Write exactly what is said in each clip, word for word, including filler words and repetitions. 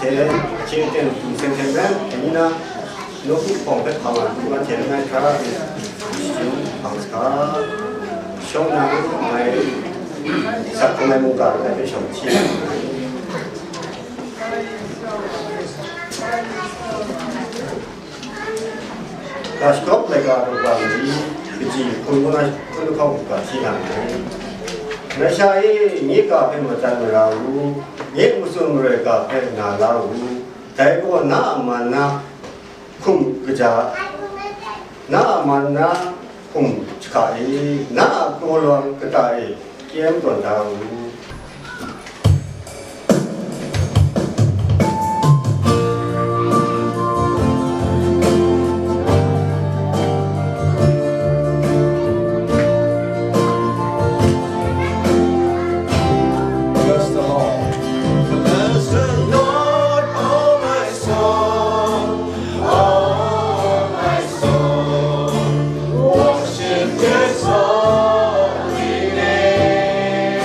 Hte, hte ten tu seng hte maren, dai ni na, nawku hpawng hpe hpang a, tu anhte langai hkra e, shajung hpang sa, shawng na mai, sak hkawm ai mungga langai hpe shawng hti ai. Ga shagawp laika daw ga mari, kaji hpung hkun ai hkun lahkawng ga hti nga ai. Ngai sha e, nye ga hpe madat mara u, nye matsun maroi ga hpe na la u, dai gaw na a man na hkum kaja, na a man na hkum jahka e, na a kraw lawang kata e kyem tawn da u. Bless the Lord. Bless the Lord, oh my soul, oh my soul, worship His holy name.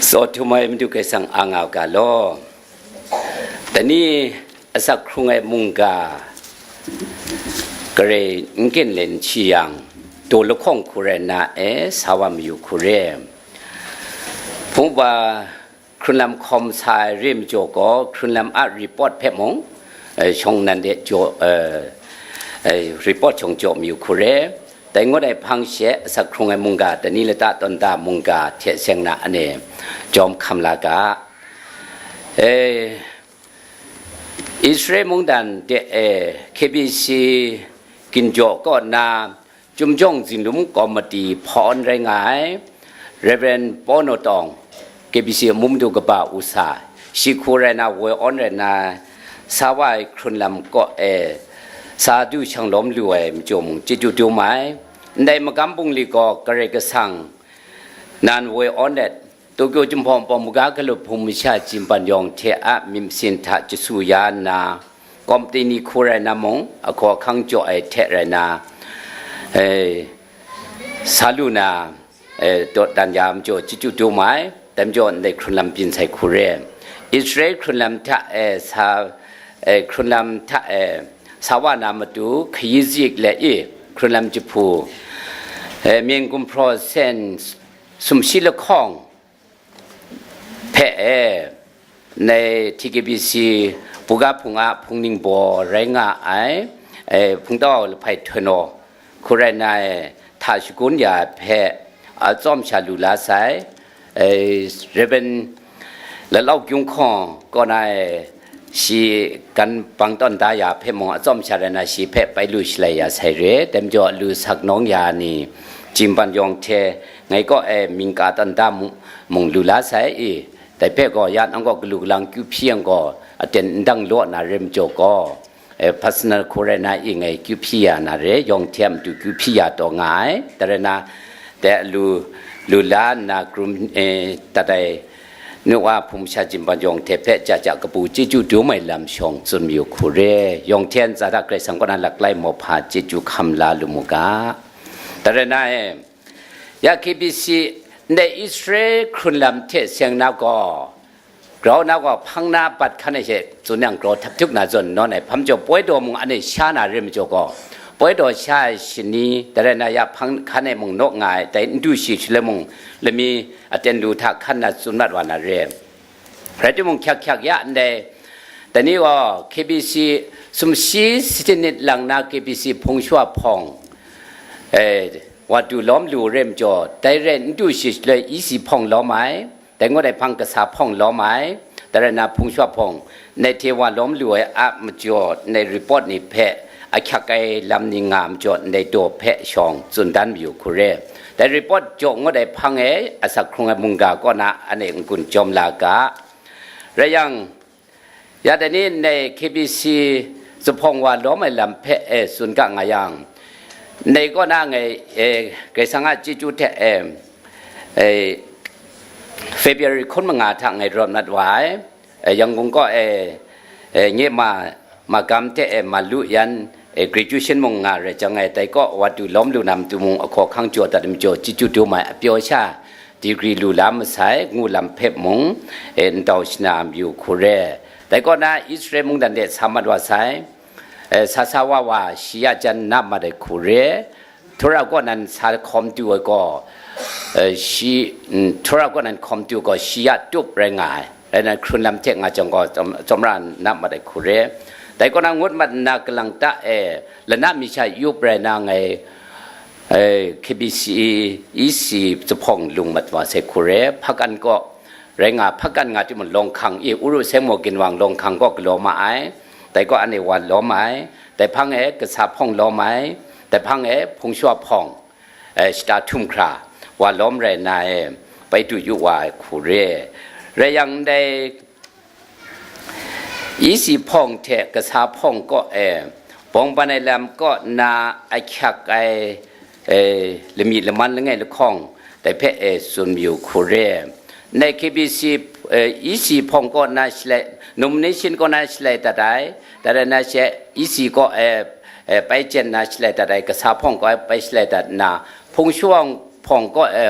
Tsaw htum ai Madu Karai Kasang a nga u ga law. Dai ni asak hkrung ai mungga, gare n ginlen shi yang, daw lahkawng hku rai nna e sa wa mayu hku re. Hpung wa hkrunlam hkawm sa ai re majaw gaw, hkrunlam a report hpe mung, eh, shawng nan de jaw, eh, eh, report shawng jaw mayu hku re. Dai ngut ai hpang she, asak hkrung ai mungga, dai ni lata tawn da mungga hte seng na ane jawm hkam la ga. Eh, Israel mungdan de, eh, K B C ginjaw kaw na Chyum jawng zinlum komiti hpawn rai nga ai Rev. Paw Naw Tawng, K B C amu madu kaba u sa, shi hku rai na, woi awn rai na, sa wa ai hkrunlam kaw e sa du shang lawm lu ai majaw mung chyeju dum ai. Ndai magam bungli gaw Karai Kasang nan woi awn let, Tokyo Jinghpaw Npawng Buga Galup Hpung Masha Jinghpaw Yawng hte a myit masin hta jasu ya nna, komiti ni hku rai na mung, ahkaw ahkang jaw ai hte rai na, eh, sa lu na, eh, dawdan ya majaw chyeju dum ai, dai majaw ndai hkrunlam byin sai hku re. Israel hkrunlam hta e sa, eh, hkrunlam hta e sa wa na matu, hkayi zik let i, hkrunlam jahpu, eh, myen gumhpraw sen sumshi lahkawng hpe e, ndai T K B C buga hpung a hpung ningbaw rai nga ai, eh, Hpungtau Lahpai Htoinaw hku rai na e, hta shagun ya ai hpe atsawm sha lu la sai, eh, Rev. Lalau Gyung Hkawng kaw na e, shi gan bang tawn da ya hpe mung atsawm sha rai na, shi hpe bai lu shalai ya sai re. Dai majaw lu sak nawng ya ni, Jinghpaw Yawng hte ngai kaw e mying ka tawn da mu-, mung lu la sai i, dai hpe gaw ya nang gaw galu galang kyu hpyi yang gaw, aten n dang law na re majaw gaw, eh, personal hku rai na i ngai kyu hpyi ya na re, yawng hte a matu kyu hpyi ya taw nga ai. Dai rai na, dai lu, lu la nna krum, eh, dat ai nu wa hpung masha Jinghpaw Yawng hte hpe ja ja kabu chyeju dum ai lam shawng tsun mayu hku re. Yawng hte ntsa hta Karai Kasang kaw na laklai mawhpa chyeju hkam la lu mu ga. Dai rai na e, ya K B C ndai Israel hkrunlam hte seng na gaw, grau na gaw hpang na bat hkan e she tsun yang grau htap tuk na zawn nawn ai hpang majaw, poi daw mung ane sha na re majaw gaw, poi daw sha ai shani, dai rai na ya hpang hkan e mung naw nga ai, dai n du shi shaloi mung lami aten lu hta hkan na tsun mat wa na re. Rai timung, hkyak hkyak ya ndai, dai ni gaw K B C sumshi sanit lang na K B C hpung shawa hpawng, eh, wa du lawm lu re majaw, dai rai n du shi shaloi E C hpawng lawm ai, dai ngut ai hpang kasa hpawng lawm ai, dai rai na hpung shawa hpawng, ndai hte wa lawm lu ai a majaw, ndai report ni hpe ahkyak ai lam ni nga majaw, ndai daw hpe shawng tsun dan mayu hku re. Dai report jaw ngut ai hpang e asak hkrung ai mungga kaw na ane n-gun jawm la ga. Rai yang, ya dai ni ndai K B C zuphpawng wa lawm ai lam hpe e tsun ga nga yang, ndai kaw na ngai, e, Karai Kasang a chyeju hte, e, e, February hkun manga hta ngai rawt mat wa ai, e, Yangon kaw e, e, nye ma, magam hte e, ma lu yan, e, graduation mung nga rai jang e, dai kaw wa du lawm lu na matu mung ahkaw ahkang jaw dat ai majaw chyeju dum ai, apyaw sha degree lu la masai, ngu lam hpe mung, e, ntau shana mayu hku re. Dai kaw na Israel mungdan de sa mat wa sai, e, sa sa wa wa shi ya jan na mat ai hku re. Tura kaw nan sa hkawm tu ai gaw, e, shi, mm, Tura kaw nan hkawm tu gaw shi ya tup rai nga ai. Rai nan hkrunlam hte nga jang gaw tsawm-, tsawmra na mat ai hku re. Dai kaw na ngut mat nna kalang ta e, lana mi sha yup rai na ngai, e, K B C E C zuphpawng lung mat wa sai hku re. Hpakan kaw rai nga, hpakan nga timung, lawng hkang i, Uru Seng Maw Ginwang lawng hkang kaw galaw ma ai. Dai kaw ane wa lawm ai. Dai hpang e kasa hpawng lawm ai. Dai hpang e hpung shawa hpawng, e, shata htum hkra wa lawm rai na e, bai du yu wa ai hku re. Rai yang ndai E C hpawng hte kasa hpawng kaw e, bawng ban ai lam kaw na ahkyak ai, e, lami laman langai lahkawng, dai hpe, e, tsun mayu hku re. Ndai K B C, e, E C hpawng kaw na shalai, nomination kaw na shalai dat ai, dat ai na she E C kaw e, e, bai jen na shalai dat ai, kasa hpawng kaw e bai shalai dat nna, hpung shawa hpawng kaw e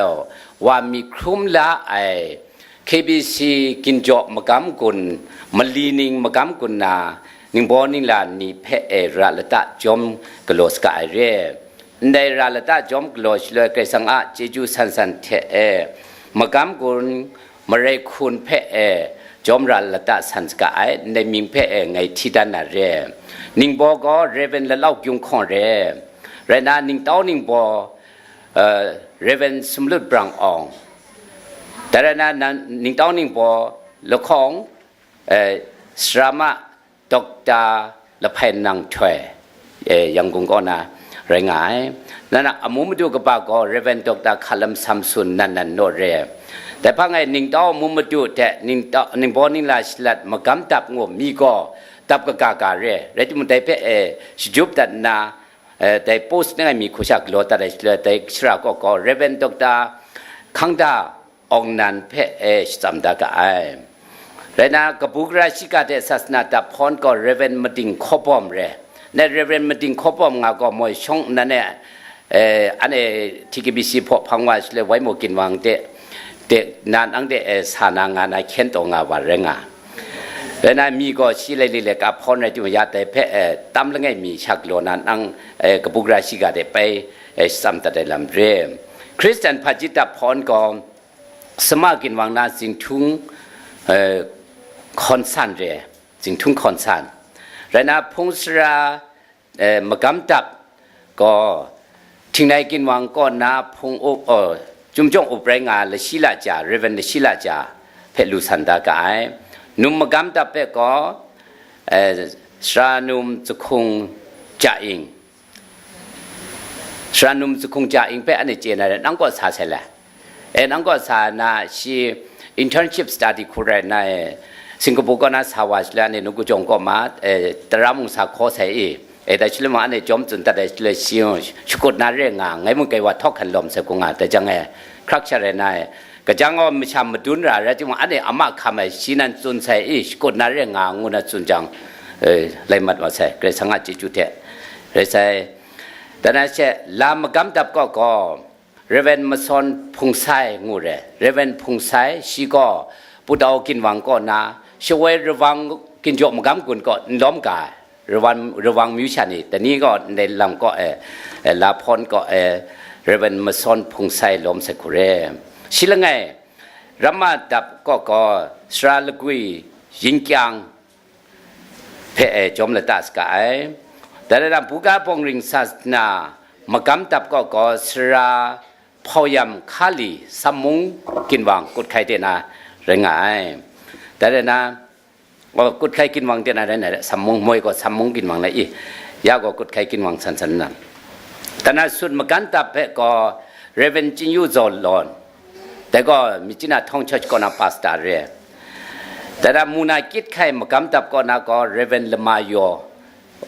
wa mi hkrum la ai, K B C ginjaw magam gun, mali ning magam gun na, ningbaw ningla ni hpe e ra lata jawm galaw saga ai re. Ndai ra lata jawm galaw shaloi Karai Kasang a chyeju san san hte e, magam gun marai hkun hpe e jawm ra lata san saga ai, ndai mying hpe e ngai hti dan na re. Ningbaw gaw Rev. Lalau Gyung Hkawng re. Rai na, ningtau ningbaw, uh, Rev. Sumlut Brang Awng. Dai rai na, nan, ningtau ningbaw lahkawng, eh, Sara ma Doctor Lahpai Nang Htoi, eh, Yangon kaw na rai nga ai. Nana amu madu kaba gaw Rev. Doctor Hkalam Samson nan nan naw re. Dai hpang e ningtau amu madu hte ningtau, ningbaw ningla shalat magam dap ngu mi gaw dap kaga ga re. Rai timung dai hpe, eh, shajup dat nna, eh, dai post langai mi hku sha galaw dat ai shaloi, dai shara kaw gaw Rev. Doctor Hkangda Awng Nan hpe, eh, shatsam da ga ai. Rai na, kabu gara shiga de sasana dap hpawn gaw Rev. Mading Hkawbawm re. Ne Rev. Mading Hkawbawm nga gaw moi shawng nnan e, eh, ane T K B C hpaw hpang wa shaloi Waimu ginwang de, de nan ang de, eh, sa na nga na hkyen taw nga wa rai nga. Rai na, mi gaw shi laili laika hpawn rai timung, ya dai hpe, eh, tam langai mi sha galaw na nang, eh, kabu gara shiga de bai, eh, shatsam dat ai lam re. Hkristan hpaji dap hpawn gaw, Sama ginwang na Zingthung, eh, Hkawn San re, Zingthung Hkawn San. Rai na, hpung sara, eh, magam dap gaw, Htingnai ginwang kaw na hpung up, oh, Chyum Jawng Up rai nga Lashi Laja, Rev. Lashi Laja hpe lu san da ga ai. Num magam dap hpe gaw, eh, Sara Num Zahkung Ja Ing. Sara Num Zahkung Ja Ing hpe ane chye na re, nang kaw sa sai le? E, nang kaw sa na, shi internship study hku rai nna, e, Singapore kaw na sa wa shaloi, ane Nukujawng kaw ma, e, tara mung sa hkaw sai i, e, dai shaloi ma, ane jawm tsun dat ai shaloi, shi shakut na re nga, ngai mung kai wa htawk hkan lawm sai hku nga, dai jang e, hkrak sha rai nna, e, kajang gaw masha madun ra rai timung, ane a ma hkam ai shi nan tsun sai i, shakut na re nga, ngu na tsun jang, e, lai mat wa sai, Karai Kasang a chyeju hte rai sai. Dan ai she, la magam dap kaw gaw, Rev. Masawn Hpung Sai ngu re. Rev. Hpung Sai, shi gaw Putau ginwang kaw na, shawoi Rawang ginjaw magam gun kaw n lawm ga ai, Rawang, Rawang myu sha ni, dai ni gaw ndai lam kaw e, e, la hpawn kaw e, Rev. Masawn Hpung Sai lawm sai hku re. Shi langai, Ramma dap kaw gaw, Sara Lagwi Yin Kyang, hpe, e, jawm lata saga ai. Dai rai na, buga bawng ring sasana magam dap kaw gaw, Sara Hpau Yam Hkali Sammung ginwang kut hkai de na rai nga ai. Dai rai na, o, kut hkai ginwang de na rai na, Sammung, moi gaw Sammung ginwang lai i, ya gaw kut hkai ginwang san san na. Dai na, sut magam dap hpe gaw Rev. Chingyu Zaw Lawn, dai gaw Myitkyina Thawng Church kaw na pastor re. Dai na, muna kyit hkai magam dap kaw na gaw Rev. Lama Yaw,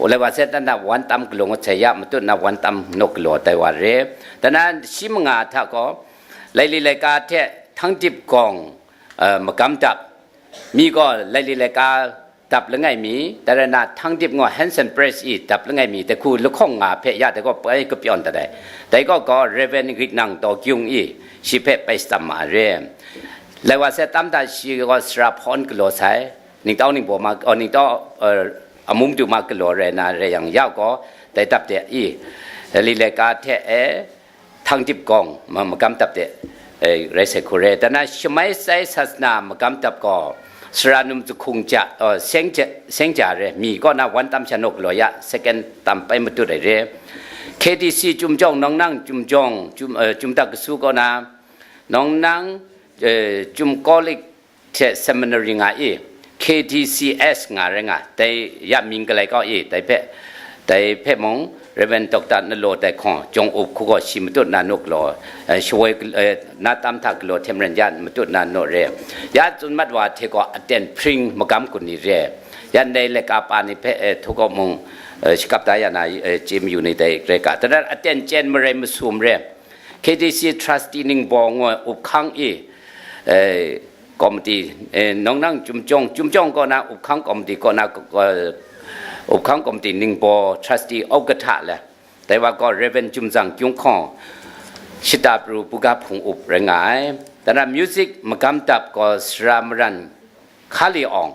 lai wa se, dai na, wan tam galaw ngut sai ya, matut na wan tam naw galaw dai wa re. Dai na, shi manga hta gaw, laili laika hte Htang Dip Gawng, eh, magam dap, mi gaw laili laika dap langai mi, dai rai na, Htang Dip ngaw Henson Press i dap langai mi, dai hku lahkawng nga hpe ya, dai gaw pai kapyawn dat ai. Dai gaw gaw Rev. Rik Nang Daw Kyung i shi hpe pai shatsam ma ai re. Lai wa sai, tam hta shi gaw Sara Hpawn galaw sai, ningtau ningbaw ma, oh, ningtau, eh, amu madu ma galaw rai na rai yang, ya gaw dai dap de i, laili laika hte e, Htang Dip Gawng ma-, magam dap de, eh, rai sai hku re. Dai na, Shamai Sai Sasana magam dap gaw, Sara Num Zahkung Ja, eh, Seng Ja, Seng Ja re, mi kaw na wan tam sha naw galaw ya, second tam pai matut ai re. K T C Chyum Jawng, Nawng Nang Chyum Jawng, Chyum, eh, Chyum Dak Kasu kaw na, Nawng Nang, eh, Chyum Kawlik hte Seminary nga i, K T C S nga rai nga, dai ya mying galai kau i, dai hpe, dai hpe mung, Rev. Doctor Nalaw Dai Hkawng, Jawng Up hku gaw shi matut na naw galaw, eh, shawoi gal-, eh, na tam hta galaw hte maren ya matut na naw re. Ya tsun mat wa hte gaw aten hpring magam gun ni re. Ya ndai laika pa ni hpe, eh, htu gaw mung, eh, shakap da ya na, eh, chye mayu ni dai rai ga. Dai na aten chyen marai masum re. K T C Trustee ningbaw ngu ai up hkang i, eh, committee, eh, Nawng Nang Chyum Jawng, Chyum Jawng kaw na up hkang committee kaw na, eh, up hkang committee ningbaw Trustee Aukatha le, dai wa gaw Rev. Chyum Zang Kyung Hkawng, Shata Pru buga hpung up rai nga ai. Tara music magam dap gaw sara maran Hkali Awng,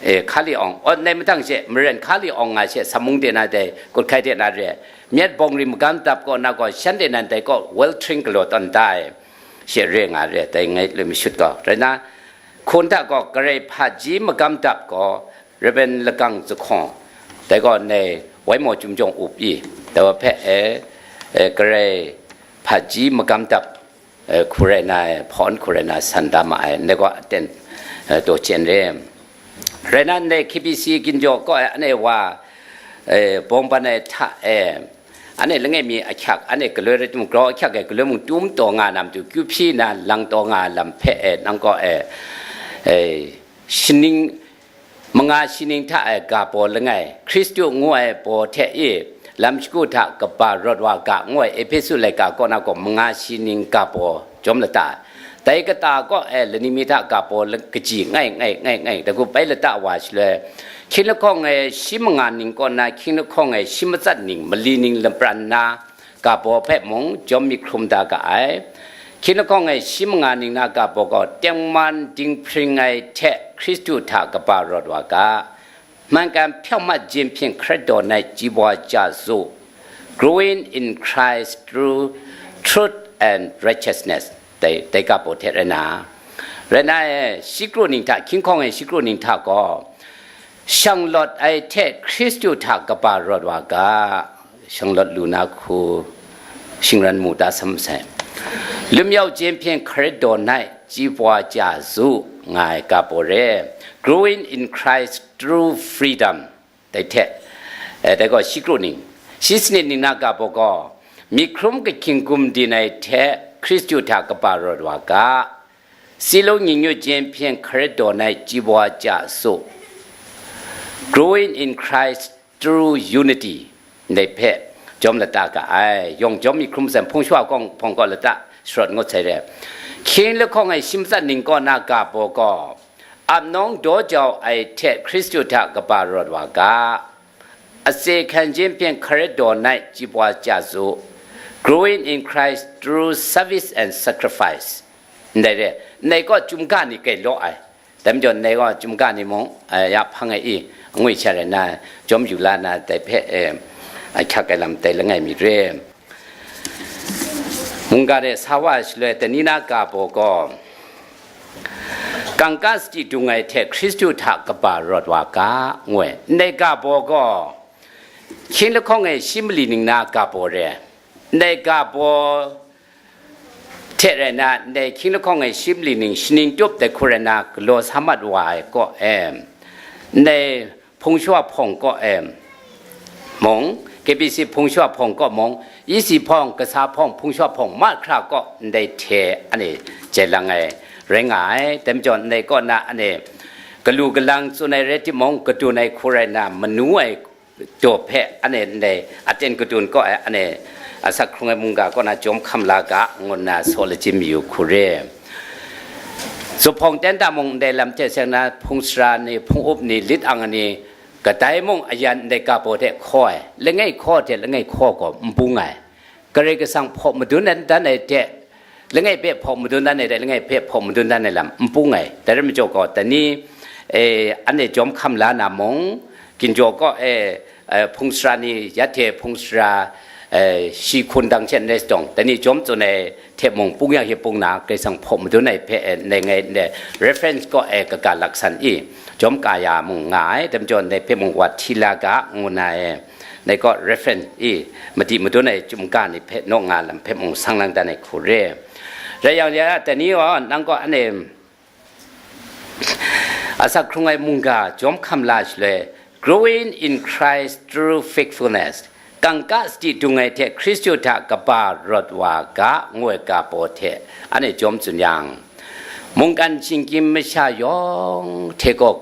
e, Hkali Awng, aw, nai matang she, maran Hkali Awng nga she, samung de na dai, kut hkai de na re, myat bawng ri magam dap gaw na gaw, shan de nan dai gaw, well train galaw tawn da ai, she re nga re, dai ngai lu mashut gaw. Rai na, hkun hta gaw, Karai hpaji magam dap gaw, Reverend Lagang Zahkawng, dai gaw nai wai maw Chyum Jawng Up i, dai wa hpe, e, e, Karai hpaji magam dap, e, hku rai na ai, hpawn hku rai na san da ma ai, ndai gaw aten, e, taw chyen re. Rai na, ndai K B C ginjaw kaw ai, anhte wa, e, bawng ban ai hta e, anhte langai mi ahkyak, anhte galoi rai timung, grau ahkyak e galoi mung tum taw nga na matu, kyu hpyi na lang taw nga ai lam hpe e, nang kaw e, e, shaning, manga shaning hta e ga baw langai, Hkristu ngu ai baw hte e, lam shagu hta kaba rawt wa ga ngu ai Ehpesu laika kaw na gaw manga shaning ga baw jawm lata ai. Dai kata kaw e lani mi hta ga baw la-, kaji ngai, ngai, ngai, ngai, dagu bai lata wa shaloi, hkying lahkawng e shi manga ning kaw na hkying lahkawng e shi matsat ning, mali ning lapran na, ga baw hpe mung jawm myit hkrum da ga ai. Hkying lahkawng e shi manga ning na ga baw gaw tengman dinghpring ai hte Hkristu hta kaba rawt wa ga, မှန်ကန်ဖြောင့်မတ်ခြင်းဖြင့် ခရစ်တော်၌ ကြီးပွားကြစို့, growing in Christ through truth and righteousness, ဒဲ, ဒဲကပ်ပေါ်ထဲရနာ, ရနာရဲ့ ရှိကရုဏီထ ခင်းခေါင်ရဲ့ ရှိကရုဏီထ ကော, ရှောင်လွတ် ai hte Hkristu hta kaba rawt wa ga, shang lawt lu na hku, shingran mu ta sam sai. လွတ်မြောက်ခြင်းဖြင့် ခရစ်တော်၌ ကြီးပွားကြစို့ nga ai ga baw re, growing in Christ through freedom, dai hte, eh, dai gaw shi kru ning, shi sanit ning na ga baw gaw, myit hkrum kahkying gumdin ai hte Hkristu hta kaba rawt wa ga, စည်းလုံးညီညွတ်ခြင်းဖြင့် ခရစ်တော်၌ ကြီးပွားကြစို့, growing in Christ through unity, ndai hpe jawm lata ga ai, yawng jawm myit hkrum san hpung shawa hkawng hpawng kaw lata sharawt ngut sai re. Hkying lahkawng e shi matsat ning kaw na ga baw gaw, ap nawng daw jau ai hte Hkristu hta kaba rawt wa ga, အစေခံခြင်းဖြင့် ခရစ်တော်၌ ကြီးပွားကြစို့, growing in Christ through service and sacrifice. Ndai re, ndai gaw chyum ga ni kai law ai. Dai majaw ndai gaw chyum ga ni mung, eh, ya hpang ai i, angwi sha rai na, jawm yu la na, dai hpe, eh, ahkyak ai lam dai langai mi re. Mungga de sa wa ai shaloi, tani na ga baw gaw, kangka sadi dung ai hte Hkristu hta kaba rawt wa ga, ngu ai. Ndai ga baw gaw, hkying lahkawng e shi mali ning na ga baw re. Ndai ga baw hte rai na, ndai hkying lahkawng e shi mali ning shaning tup dai hku rai na, galaw sa mat wa ai kaw e, ndai hpung shawa hpawng kaw e mung, K B C hpung shawa hpawng kaw mung, E C hpawng, kasa hpawng, hpung shawa hpawng mahkra kaw ndai hte anhte jai lang ai rai nga ai. Dai majaw ndai kaw na anhte galu galang tsun ai rai timung, gadun ai hku rai na, manu ai daw hpe anhte ndai aten gadun kaw ai anhte asak hkrung ai mungga kaw na jawm hkam la ga, ngu nna saw lachyim mayu hku re. Zuphpawng ten ta mung ndai lam hte seng na, hpung sara ni, hpung up ni, lit ang ni, kadai mung ayan ndai ga baw hte hkaw ai, langai hkaw hte langai hkaw gaw n bung ai. Karai Kasang hpaw madun dan ai hte, langai hpe hpaw madun dan ai hte, langai hpe hpaw madun dan ai lam n bung ai. Dai rai majaw gaw, dai ni, eh, anhte jawm hkam la na mung, ginjaw kaw e, eh, hpung sara ni, ya hte hpung sara, eh, shi hkun dang hte n rai sadawng, dai ni jawm tsun ai hte mung, bung yang hte bung na, Karai Kasang hpaw madun ai hpe, eh, ndai ngai, ndai reference kaw e kaga laksan i, jawm ka ya mung nga ai, dai majaw ndai hpe mung wat hti la ga, ngu na e, ndai kaw reference i, madi madun ai chyum ga ni hpe naw nga lam hpe mung sang lang dan ai hku re. Rai yang ya, dai ni gaw, nang gaw anhte asak hkrung ai mungga jawm hkam la shaloi, growing in Christ through faithfulness, kangka sadi dung ai hte Hkristu hta kaba rawt wa ga, ngu ai ga baw hte anhte jawm tsun yang, mungkan shinggyim masha yawng hte gaw,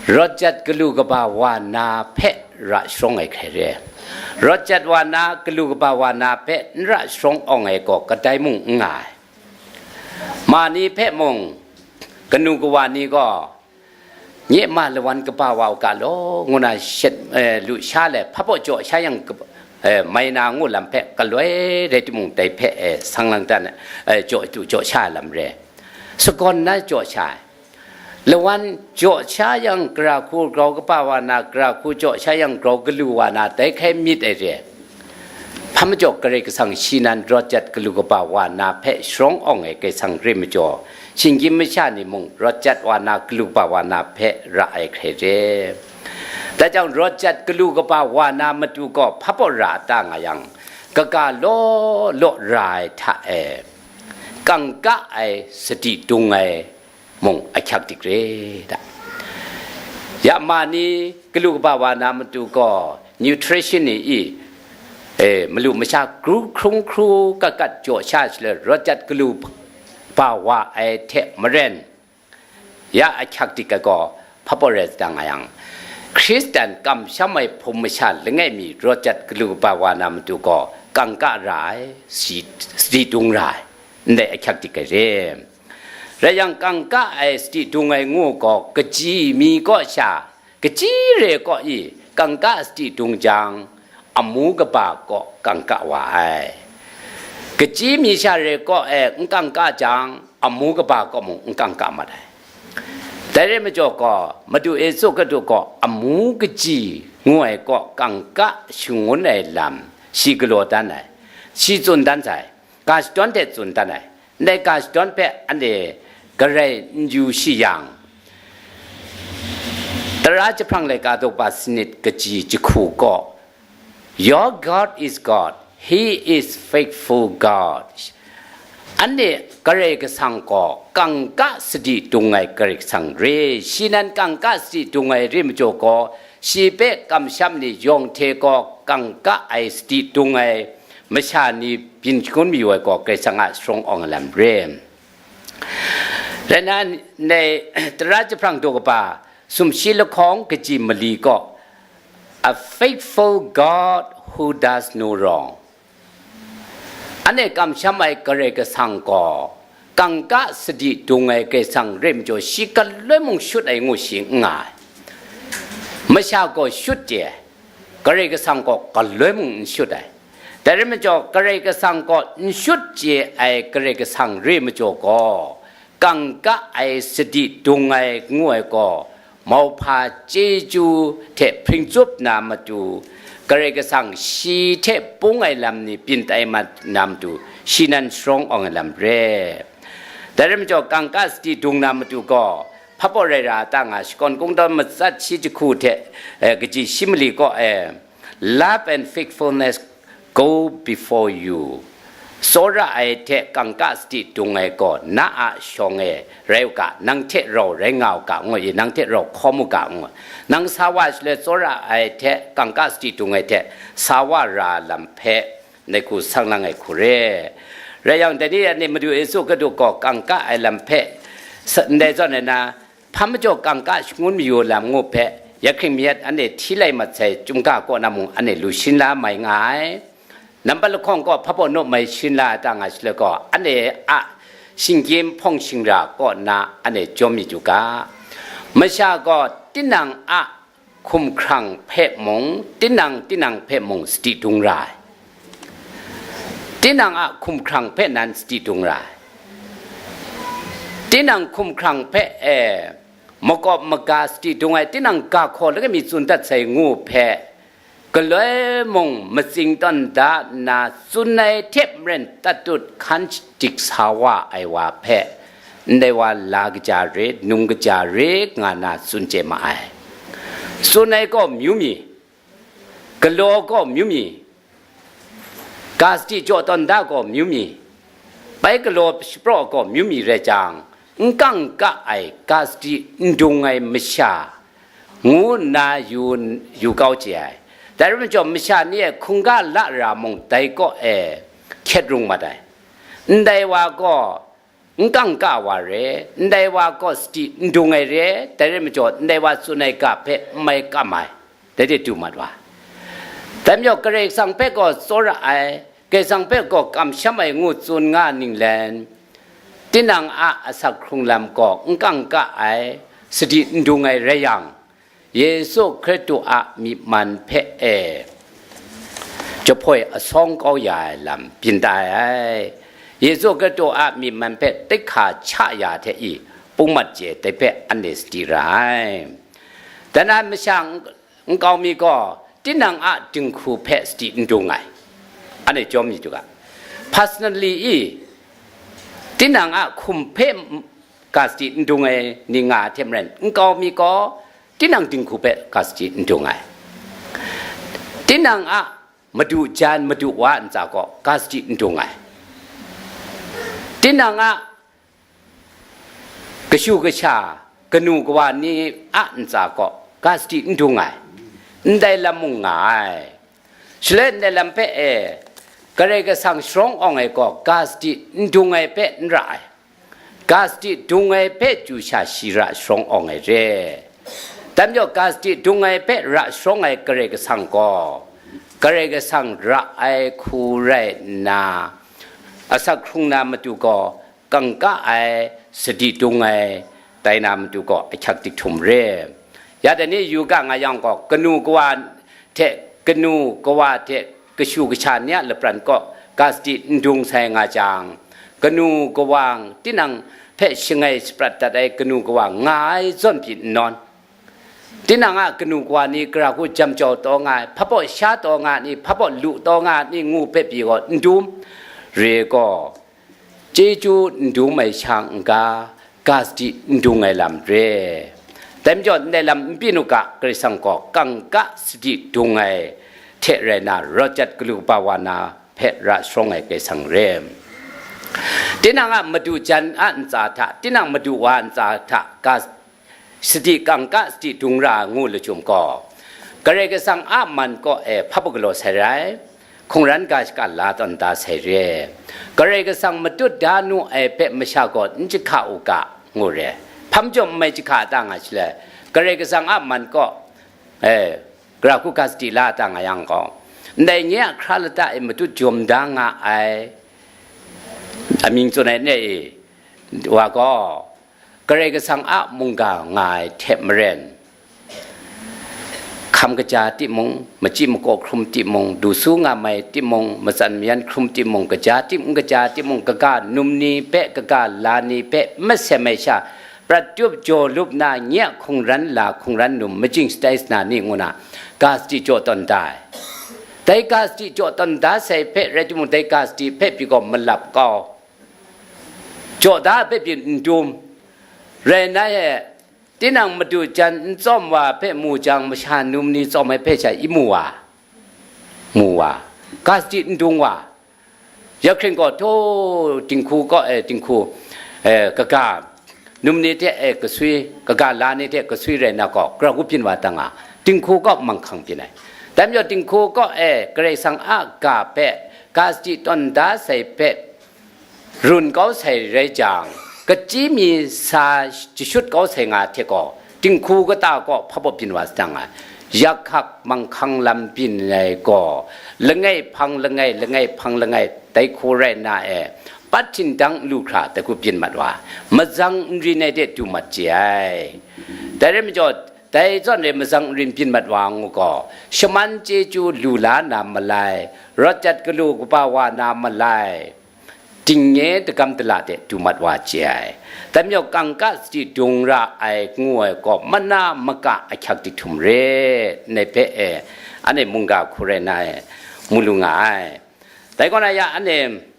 rawt jat galu kaba wa na hpe ra sharawng ai hkrai re. Rawt jat wa na, galu kaba wa na hpe n ra sharawng awng ai gaw kadai mung n nga ai. Ma ni hpe mung, kanu kawa ni gaw, nye ma lawan kaba wa u ga law, ngu na shet, eh, lu sha le, hpa baw jaw sha yang kaba, eh, mai na ngu lam hpe galoi rai timung, dai hpe, eh, sang lang dan, eh, jaw du jaw sha ai lam re. Sagawn na jaw sha ai. Lawan jaw sha yang, gara hku grau kaba wa na, gara hku jaw sha yang, grau galu wa na, dai hkai myit ai re. Hpa majaw Karai Kasang shi nan rawt jat galu kaba wa na hpe sharawng awng ai Karai Kasang re majaw, shinggyim masha ni mung rawt jat wa na, galu kaba wa na hpe ra ai hkrai re. Dai jang, rawt jat galu kaba wa na matu gaw hpa baw ra a ta nga yang, kaga law law ra ai hta e, kangka ai, sadi dung ai mung ahkyak dik re da. Ya ma ni galu kaba wa na matu gaw, nutrition ni i, eh, malu masha kru hkrung hkru kat kat jaw sha shaloi, rawt jat galu ba wa ai hte maren, ya ahkyak dik ai gaw hpa baw rai ta nga yang, Hkristan kamsham ai hpum masha langai mi rawt jat galu kaba wa na matu gaw, kangka ra ai, si, sadi dung ra ai, ndai ahkyak dik ai re. Rai yang, kangka ai sadi dung ai ngu gaw, kaji mi kaw sha, kaji re kaw i kangka sadi dung jang, amu kaba kaw kangka wa ai. Kaji mi sha re kaw e n kangka jang, amu kaba kaw mung n kangka mat ai. Dai rai majaw gaw, Madu Yesu Hkristu gaw amu kaji ngu ai kaw kangka shangun ai lam shi galaw dan ai, shi tsun dan sai, ga shadawn hte tsun dan ai. Ndai ga shadawn hpe anhte garai n yu shi yang, Tara jahprang laika daw ba sanit kaji jahku gaw, "Your God is God, He is faithful God." Anhte Karai Kasang gaw kangka sadi dung ai Karai Kasang re, shi nan kangka sadi dung ai re majaw gaw, shi hpe kamsham ni yawng hte gaw kangka ai sadi dung ai masha ni byin shangun mayu ai gaw Karai Kasang a sharawng awng ai lam re. Rai nna, ndai Tara jahprang daw kaba sumshi lahkawng kaji mali gaw, "A faithful God who does no wrong." Anhte kamsham ai Karai Kasang gaw kangka sadi dung ai Karai Kasang re majaw, shi galoi mung shut ai ngu shi n nga ai. Masha gaw shut chye ai, Karai Kasang gaw galoi mung n shut ai. Dai rai majaw, Karai Kasang gaw n shut chye ai Karai Kasang re majaw gaw, kangka ai sadi dung ai ngu ai gaw, mauhpa chyeju hte hpring tsup na matu, Karai Kasang shi hte bung ai lam ni byin tai mat na matu, shi nan sharawng awng ai lam re. Dai rai majaw, kangka sadi dung na matu gaw, hpa baw rai ra a ta nga, Shakawn Kungdawn matsat shi jahku hte, eh, kaji shi mali kaw e, "Love and faithfulness go before you." Tsawra ai hte kangka sadi dung ai gaw na a shawng e rai u ga, nang hte rau rai nga u ga, ngu i, nang hte rau hkawm u ga, ngu. Nang sa wa shaloi, tsawra ai hte kangka sadi dung ai hte sa wa ra lam hpe, ndai hku sang lang ai hku re. Rai yang, dai ni anhte Madu Yesu Hkristu gaw kangka ai lam hpe sa-, ndai zawn ai na, hpa majaw kangka shangun mayu lam ngu hpe, ya hkring mi yat anhte hti lai mat sai chyum ga kaw na mung anhte lu shin la mai nga ai. Nambat lahkawng gaw hpa baw naw mai shin la ai ta nga shaloi gaw, anhte a shinggyim hpawng shingra kaw na anhte jawm myit u ga. Masha gaw tinang a hkumhkrang hpe mung, tinang tinang hpe mung sadi dung ra ai. Tinang a hkumhkrang hpe nan sadi dung ra ai. Tinang hkumhkrang hpe, e, makawp maga sadi dung ai, tinang ga hkaw langai mi tsun dat sai ngu hpe, galoi mung matsing tawn da nna tsun ai hte maren tatut hkan shadik sa wa ai wa hpe, ndai wa la kaja re, num kaja re, nga na tsun chye ma ai. Tsun ai gaw amyu mi, galaw gaw amyu mi, ga sadi jaw tawn da gaw amyu mi, bai galaw shapraw gaw amyu mi rai jang, n kangka ai, ga sadi n dung ai masha, ngu nna yu, yu kau chye ai. Dai rai majaw, masha ni e hkungga la ra mung, dai kaw e hkyet rung mat ai. Ndai wa gaw n kangka wa re, ndai wa gaw sadi n dung ai re, dai rai majaw, ndai wa tsun ai ga hpe n mai kam ai, dai de du mat wa. Dai majaw, Karai Kasang hpe gaw tsawra ai, Karai Kasang hpe gaw kamsham ai ngu tsun nga ninglen, tinang a asak hkrung lam gaw n kangka ai, sadi n dung ai rai yang, Yesu Hkristu a myi man hpe e, Jahpoi asawng kau ya ai lam byin tai ai. Yesu Hkristu a myi man hpe tek hka cha ya hte i, pung mat chye dai hpe anhte sadi ra ai. Dan ai masha nkau mi gaw, tinang a dinghku hpe sadi n dung ai. Anhte jawm yu ga. Personally i, tinang a hkum hpe ga sadi n dung ai ni nga ai hte maren, nkau mi gaw tinang dinghku hpe ga sadi n dung ai. Tinang a madu jan, madu wa ntsa gaw ga sadi n dung ai. Tinang a kashu kasha, kanu kawa ni a ntsa gaw ga sadi n dung ai. Ndai lam mung nga ai. Shaloi ndai lam hpe e, Karai Kasang sharawng awng ai gaw ga sadi n dung ai hpe n ra ai. Ga sadi dung ai hpe chyu sha shi ra sharawng awng ai re. Dai majaw ga sadi dung ai hpe ra sharawng ai Karai Kasang gaw, Karai Kasang ra ai hku rai nna, asak hkrung na matu gaw, kangka ai, sadi dung ai, tai na matu gaw ahkyak dik htum re. Ya dai ni yu ga nga yang gaw, kanu kawa hte, kanu kawa hte kashu kasha ni a lapran kaw ga sadi n dung sai nga jang, kanu kawang tinang hpe shangai shaprat dat ai kanu kawa nga ai zawn pyi n nawn, tinang a kanu kawa ni gara hku jam jau taw nga ai, hpabaw sha taw nga ai ni, hpabaw lu taw nga ai ni ngu hpe pyi gaw n dum re gaw, chyeju n dum ai sha n ga, ga sadi n dung ai lam re. Dai majaw, ndai lam n byin u ga, Karai Kasang gaw kangka sadi dung ai hte rai na, rawt jat galu kaba wa na hpe ra sharawng ai Karai Kasang re. Tinang a madu jan a ntsa hta, tinang madu wa a ntsa hta, ga sadi kangka sadi dung ra ngu lachyum gaw, Karai Kasang a man kaw e hpa galaw sai rai, hkungran ga shaka la tawn da sai re. Karai Kasang matut da nu ai hpe masha gaw n jahka u ga, ngu re. Hpa majaw n mai jahka ta nga shaloi, Karai Kasang a man kaw e, gara hku ga sadi la ta nga yang gaw, ndai nye a hkra lata e matut jawm da nga ai, amying tsun ai ne e, wa gaw, Karai Kasang a mungga nga ai hte maren, hkam kaja timung, machyi makaw hkrum timung, du su nga mai timung, matsan mayan hkrum timung, kaja tim n kaja timung, kaga num ni hpe, kaga la ni hpe n masem ai sha, prat tup jaw lup na, nye a hkungran la, hkungran num, majing shatai sana ni ngu na, ga sadi jaw tawn da ai. Dai ga sadi jaw tawn da sai hpe rai timung, dai ga sadi hpe pyi gaw malap kau, jaw da ai hpe pyi n dum, rai nna e, tinang madu jan n tsawm wa hpe mu jang, masha num ni tsawm ai hpe sha i mu wa, mu wa, ga sadi n dung wa, ya hkring gaw, htaw, dinghku kaw e, dinghku, e, kaga, num ni hte e kaswi, kaga la ni hte kaswi rai na gaw, gara hku byin wa ta nga, dinghku kaw manghkang byin ai. Dai majaw, dinghku kaw e Karai Kasang a ga hpe, ga sadi tawn da sai hpe, run kau sai rai jang, kachyi mi sa jashut kau sai nga hte gaw, dinghku kata gaw hpa baw byin wa sa nga, yak hkak manghkang lam byin ai gaw, langai hpang langai, langai hpang langai, dai hku rai nna e, pat htingdang lu hkra dai hku byin mat wa, mazang nrin ai de du mat chye ai. Dai rai majaw, dai zawn e mazang nrin byin mat wa ngu gaw, shaman chyeju lu la na malai, rawt jat galu kaba wa na malai, dingnye dagam dala de du mat wa chye ai. Dai majaw, kangka sadi dung ra ai ngu ai gaw, mana maka ahkyak dik htum re, ndai hpe e, anhte mungga hku rai na e, mu lu nga ai. Dai kaw na ya, anhte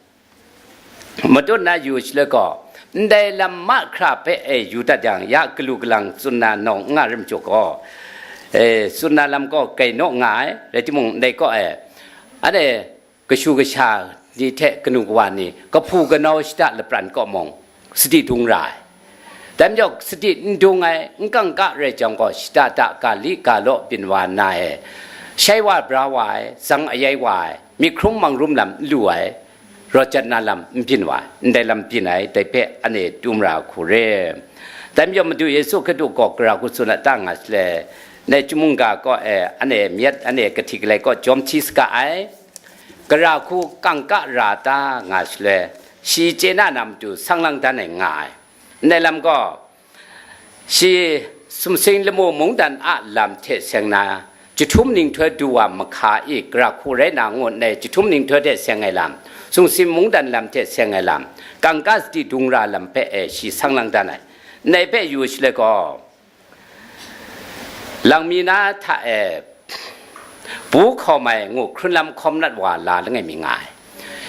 matut na yu shaloi gaw, ndai lam mahkra hpe e yu dat yang, ya galu galang tsun na nawng n nga rim chyu gaw, e, tsun na lam gaw kai naw nga ai, rai timung, ndai kaw e, anhte kashu kasha ni hte kanu kawa ni, kahpu kanau shada lapran kaw mung, sadi dung ra ai. Dai majaw, sadi n dung ai, n kangka rai jang gaw, shada hta ga li ga law byin wa nna e, shai wa bra wa ai, zang ayai wa ai, myit hkrum mangrum lam n lu ai, rawt jat na lam n byin wa ai, ndai lam byin ai, dai hpe anhte dum ra hku re. Dai majaw, Madu Yesu Hkristu gaw gara hku tsun a ta nga shaloi, ndai chyum mungga kaw e, anhte myit, anhte kahti galai kaw jawm hti saga ai, gara hku kangka ra ta nga shaloi, shi chye na na matu sang lang dan ai nga ai. Ndai lam gaw, shi sumsing lamu mungdan a lam hte seng na, jahtum ninghtoi du wa mahka i, gara hku rai na ngu nna, jahtum ninghtoi hte seng ai lam, sumsing mungdan lam hte seng ai lam, kangka sadi dung ra lam hpe e shi sang lang dan ai. Ndai hpe yu shaloi gaw, Langmi na hta e bu hkawm ai ngu hkrun lam hkawm nat wa la langai mi nga ai.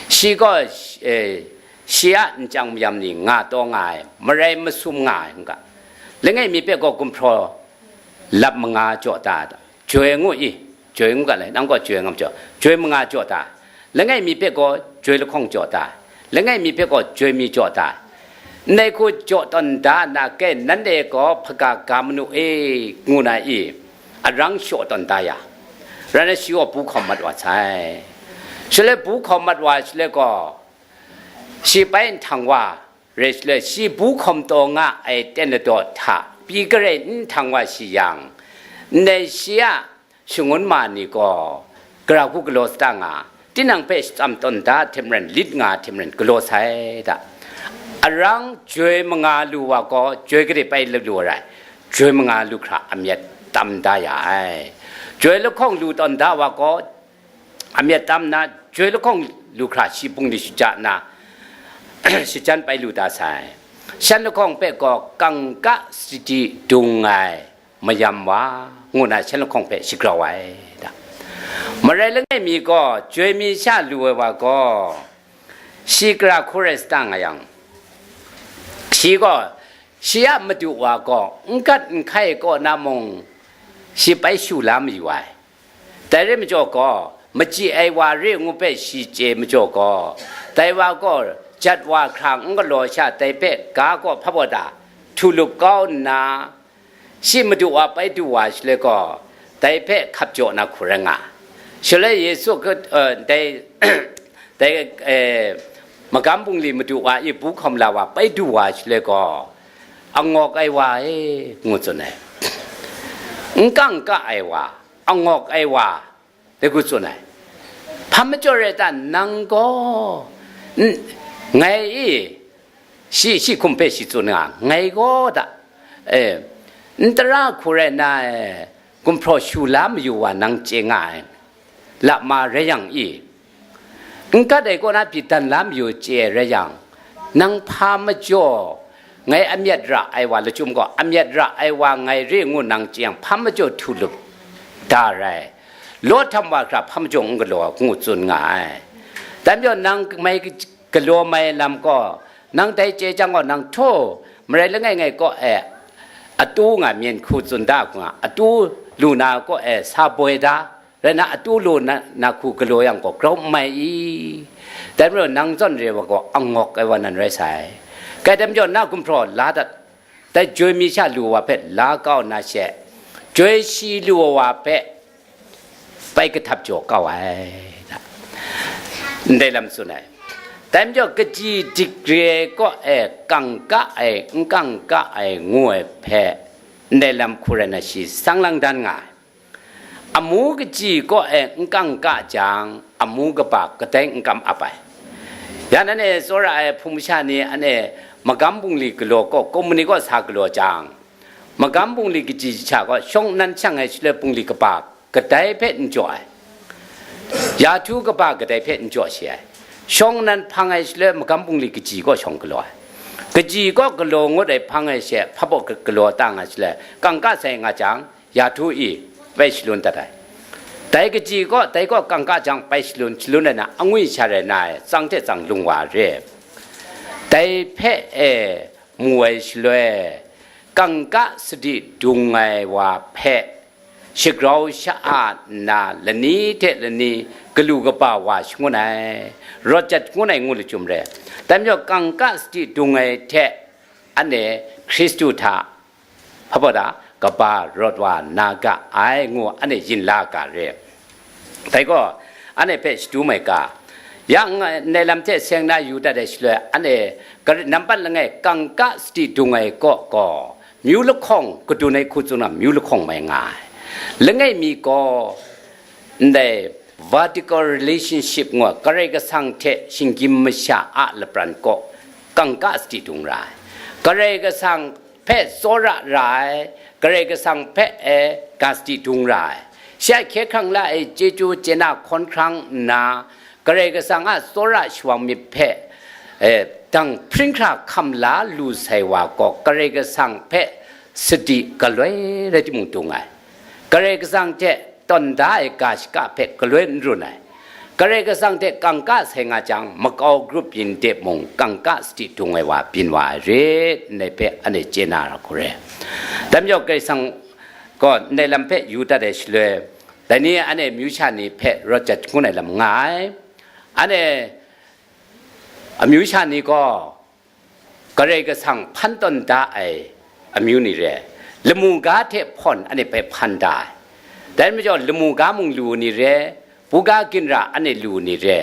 Shi gaw, eh, shi a nchyang mayam ni nga taw nga ai, marai masum nga ai, n ga. Langai mi hpe gaw gumhpraw lap manga jaw ta, joi ngu i, joi ngu ga lai, nang gaw joi ngam jaw, joi manga jaw ta, langai mi hpe gaw joi lahkawng jaw ta, langai mi hpe gaw joi mi jaw ta, ndai hku jaw tawn da na ke, nanhte gaw hpaga ga manu e, ngu na i, arang shaw tawn da ya, rai na shi gaw bu hkawm mat wa sai. Shaloi bu hkawm mat wa shaloi gaw, shi bai nhtang wa, rai shaloi shi bu hkawm taw nga ai ten ladaw hta pyi garai n htang wa shi yang, ndai shi a shangun ma ni gaw, gara hku galaw sa ta nga, tinang hpe shatsam tawn da hte maren, lit nga hte maren galaw sai da. Arang joi manga lu wa gaw, joi gade bai lu lu ai rai, joi manga lu hkra amyat tam da ya ai. Joi lahkawng lu tawn da wa gaw, amyat tam nna, joi lahkawng lu hkra shi bungli shaja nna, shajan bai lu da sai. Shan lahkawng hpe gaw kangka sadi dung ai mayam wa, ngu na shan lahkawng hpe shagrau ai da. Marai langai mi gaw, joi mi sha lu ai wa gaw, shi gara hku rai sa ta nga yang, shi gaw, shi a madu wa gaw n gat n hkai kaw na mung, shi bai shu la mayu ai. Dai rai majaw gaw, machyi ai wa re ngu hpe shi chye majaw gaw, dai wa gaw jat wa hkra n galaw sha, dai hpe ga gaw hpa baw da, htu lup kau nna, shi madu wa bai du wa shaloi gaw, dai hpe hkap jaw na hku rai nga. Shaloi Yesu, eh, dai, dai, eh, magam bungli madu wa i bu hkawm la wa bai du wa shaloi gaw, angawk ai wa e, ngu tsun ai. N kangka ai wa, angawk ai wa, dai hku tsun ai. Hpa majaw rai ta, nang gaw, n-, ngai i, shi, shi hkum hpe shi tsun nga, ngai gaw da, e, n tara hku rai na, e, gumhpraw shu la mayu wa nang chye nga ai, lama rai yang i, n gat ai kaw na pyi dan la mayu chye ai rai yang, nang hpa majaw ngai amyat ra ai wa lachyum gaw, amyat ra ai wa ngai re ngu nang chye yang, hpa majaw htu lup da rai, law htam wa hkra hpa majaw n galaw, ngu tsun nga ai. Dai majaw nang mai galaw mai lam gaw, nang dai chye jang gaw, nang htaw marai langai ngai kaw e atu nga myen hku tsun da hku nga, atu lu na kaw e sa boi da, rai na, atu lu na, na hku galaw yang gaw grau n mai i? Dai majaw nang zawn re wa gaw angawk ai wa nan rai sai. Kai dai majaw na gumhpraw la dat, dai joi mi sha lu wa hpe la kau na she, joi shi lu wa hpe bai kahtap jaw kau ai, ndai lam tsun ai. Dai majaw kaji dik re ai kaw e kangka ai, n kangka ai ngu ai hpe, ndai lam hku rai na shi sang lang dan nga ai. Amu kaji kaw e n kangka jang, amu kaba kadai n kam ap ai. Yan anhte tsawra ai hpung masha ni anhte magam bungli galaw kaw, kumni kaw sa galaw jang, magam bungli kaji jahta gaw shawng nnan shang ai shaloi bungli kaba kadai hpe n jaw ai, ya htu kaba kadai hpe n jaw shi ai. Shawng nnan hpang ai shaloi magam bungli kaji kaw shawng galaw ai. Kaji kaw galaw ngut ai hpang ai she hpa baw galaw ta nga shaloi, kangka sai nga jang, ya htu i bai shalun dat ai. Dai kaji kaw, dai kaw kangka jang bai shalun, shalun ai na, angwi sha rai na ai, tsang hte tsang lung wa re. Dai hpe e mu ai shaloi, kangka sadi dung ai wa hpe shagrau sha-a nna, lani hte lani galu kaba wa shangun ai, rawt jat shangun ai ngu lachyum re. Dai majaw, kangka sadi dung ai hte anhte Hkristu hta hpa baw da, kaba rawt wa na ga ai ngu anhte yin la ga re. Dai gaw, anhte hpe shadu mai ga, yang, ndai lam hte seng na yu dat ai shaloi, anhte gar-, nambat langai kangka sadi dung ai kaw gaw, myu lahkawng, kadun ai hku tsun na myu lahkawng mai nga ai. Langai mi gaw, ndai vertical relationship ngu ai, Karai Kasang hte shinggyim masha a lapran kaw, kangka sadi dung ra ai. Karai Kasang hpe tsawra ra ai, Karai Kasang hpe e ga sadi dung ra ai. Shi a hkye hkrang la ai chyeju chye na hkawn hkrang nna, Karai Kasang a tsawra shawang myit hpe, eh, dang hpring hkra hkam la lu sai wa gaw, Karai Kasang hpe sadi galoi rai timung dung ai. Karai Kasang hte tawn da ai ga shaka hpe galoi n run ai. Karai Kasang hte kangka sai nga jang, makau grup yin de mung kangka sadi dung ai wa byin wa ai rit, ndai hpe anhte chye na ra hku re. Dai majaw, Karai Kasang gaw ndai lam hpe yu dat ai shaloi, dai ni anhte amyu sha ni hpe rawt jat shangun ai lam nga ai. Anhte amyu sha ni gaw Karai Kasang hpan tawn da ai amyu ni re, lamu ga hte hpawn anhte hpe hpan da ai. Dai majaw, lamu ga mung lu ni re, buga ginra anhte lu ni re,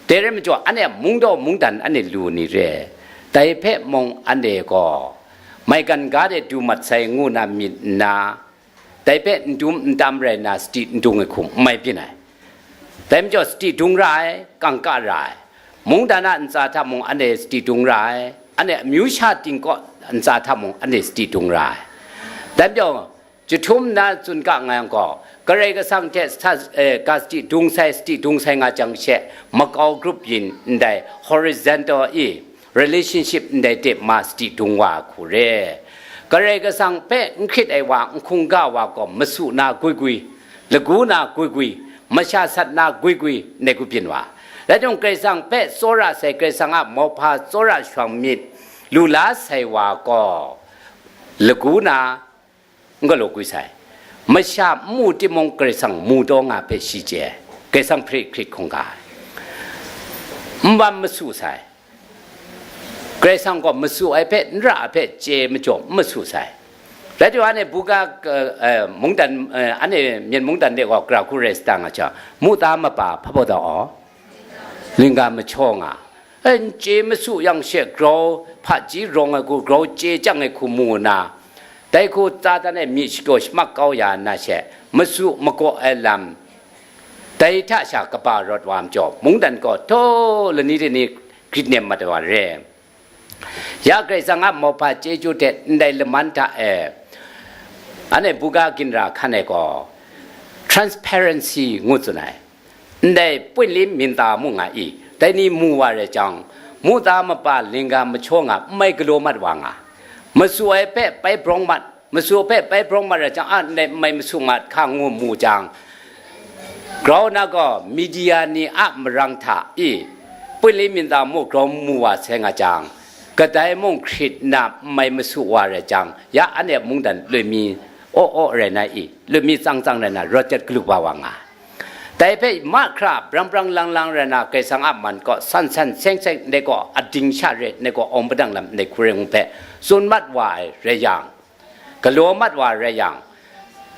dai rai majaw, anhte a mungdaw mungdan anhte lu ni re, dai hpe mung anhte gaw maigan ga de du mat sai ngu na myit nna, dai hpe n dum n tam rai nna, sadi n dung ai hku n mai byin ai. Dai majaw, sadi dung ra ai, kangka ra ai. Mungdan a ntsa hta mung anhte sadi dung ra ai, anhte amyu sha ting kaw ntsa hta mung anhte sadi dung ra ai. Dai majaw, jahtum nna tsun ka nga yang gaw, Karai Kasang hte sa, eh, ga sadi dung sai, sadi dung sai nga jang she, makau grup yin ndai horizontal i, relationship ndai hte ma sadi dung wa ai hku re. Karai Kasang hpe n hkrit ai wa, n hkungga wa gaw masu na gwi gwi, lagu na gwi gwi, masha sat na gwi gwi, ndai hku byin wa. Rai timung, Karai Kasang hpe tsawra sai, Karai Kasang a mauhpa tsawra shawng myit lu la sai wa gaw, lagu na n galaw gwi sai. Masha n mu timung, Karai Kasang mu taw nga hpe shi chye ai. Karai Kasang hpe hkrit hkungga ai. N wan masu sai. Karai Kasang gaw masu ai hpe, n ra ai hpe chye majaw, n masu sai. Rai timung, anhte buga, eh, eh, mungdan, eh, anhte myen mungdan de gaw gara hku rai sa ta nga jang, muta mapa hpa baw da aw, lingga majaw nga. E, n chye masu yang she, grau hpaji rawng ai hku, grau chye chyang ai hku mu nna, dai hku Satan e myi shakyaw shamak kau ya nna she, masu magaw ai lam, dai hta sha kaba rawt wa majaw, mungdan gaw htaw lani lani grit nem mat wa re. Ya Karai Kasang a mauhpa chyeju hte ndai laman hta e, anhte buga ginra hkan e gaw, transparency ngu tsun ai. Ndai pwinli minta mung nga i, dai ni mu wa rai jang, muta mapa lingga majaw nga, n mai galaw mat wa nga, masu ai hpe bai brawng mat, masu hpe bai brawng mat rai jang, a ndai n mai masu mat hka ngu mu jang, grau na gaw media ni a marang hta i, pwinli minta mu grau mu wa sai nga jang, kadai mung hkrit nna n mai masu wa rai jang, ya anhte mungdan loi mi aw aw rai na i, loi mi tsang tsang rai na, rawt jat galu ba wa nga. Dai hpe mahkra brang brang lang lang rai na, Karai Kasang a man kaw san san seng seng ndai gaw ading sha re, ndai gaw awng padang lam ndai hku rai ngu hpe tsun mat wa ai rai yang, galaw mat wa rai yang,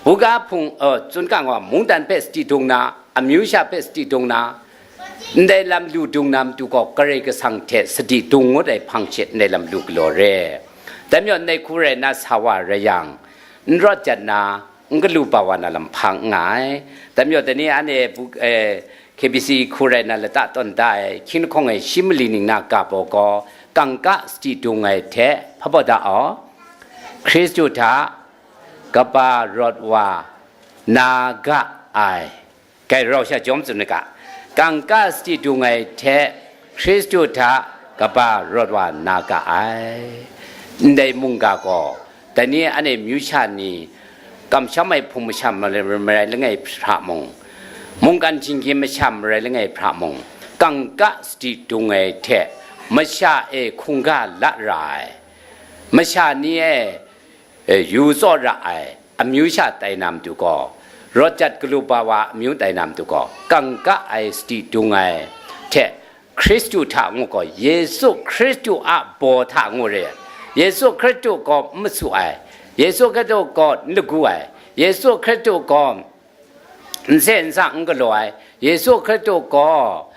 buga hpung, uh, tsun kang wa mungdan hpe sadi dung na, amyu sha hpe sadi dung na, ndai lam lu dung na matu gaw Karai Kasang hte sadi dung ngut ai hpang she ndai lam lu galaw re. Dai majaw ndai hku rai na sa wa rai yang, n rawt jat na, n galu ba wa na lam hpa n nga ai. Dai majaw, dai ni anhte bu-, eh, K B C hku rai na lata tawn da ai, hkying lahkawng e shi mali ning na ga baw gaw, kangka sadi dung ai hte hpa baw da aw, Hkristu hta kaba rawt wa na ga ai. Kai rau sha jawm tsun ga, kangka sadi dung ai hte Hkristu hta kaba rawt wa na ga ai. Ndai mungga gaw, dai ni anhte myu sha ni, kamsham ai hpung masham marai, marai langai hpra mung, mungkan hkying hkying masham marai langai hpra mung, kangka sadi dung ai hte masha e hkungga la ra ai, masha ni e, e, yu tsaw ra ai amyu sha tai na matu gaw, rawt jat galu ba wa amyu tai na matu gaw, kangka ai sadi dung ai hte Hkristu hta ngu gaw, Yesu Hkristu a baw hta ngu re. Yesu Hkristu gaw n masu ai, Yesu Hkristu gaw n lagu ai, Yesu Hkristu gaw n se n sa n galaw ai, Yesu Hkristu gaw,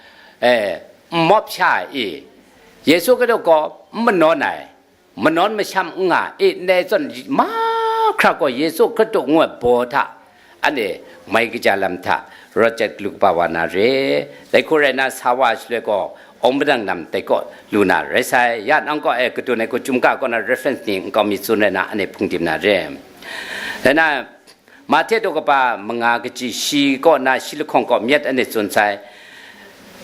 eh, n mawp sha ai i, Yesu Hkristu gaw n manawn ai, manawn masham n nga i, ndai zawn mahkra gaw Yesu Hkristu ngu ai baw hta, anhte mai kaja lam hta rawt jat galu kaba wa na re. Dai hku rai na, sa wa shaloi gaw, awng padang lam dai kaw lu na rai sai. Ya nang kaw e kadun ai hku chyum ga kaw na reference ni nkau mi tsun rai na, anhte hpung dim na re. Rai na, Mahte daw kaba manga kaji shi kaw na shi lahkawng kaw myit anhte tsun sai.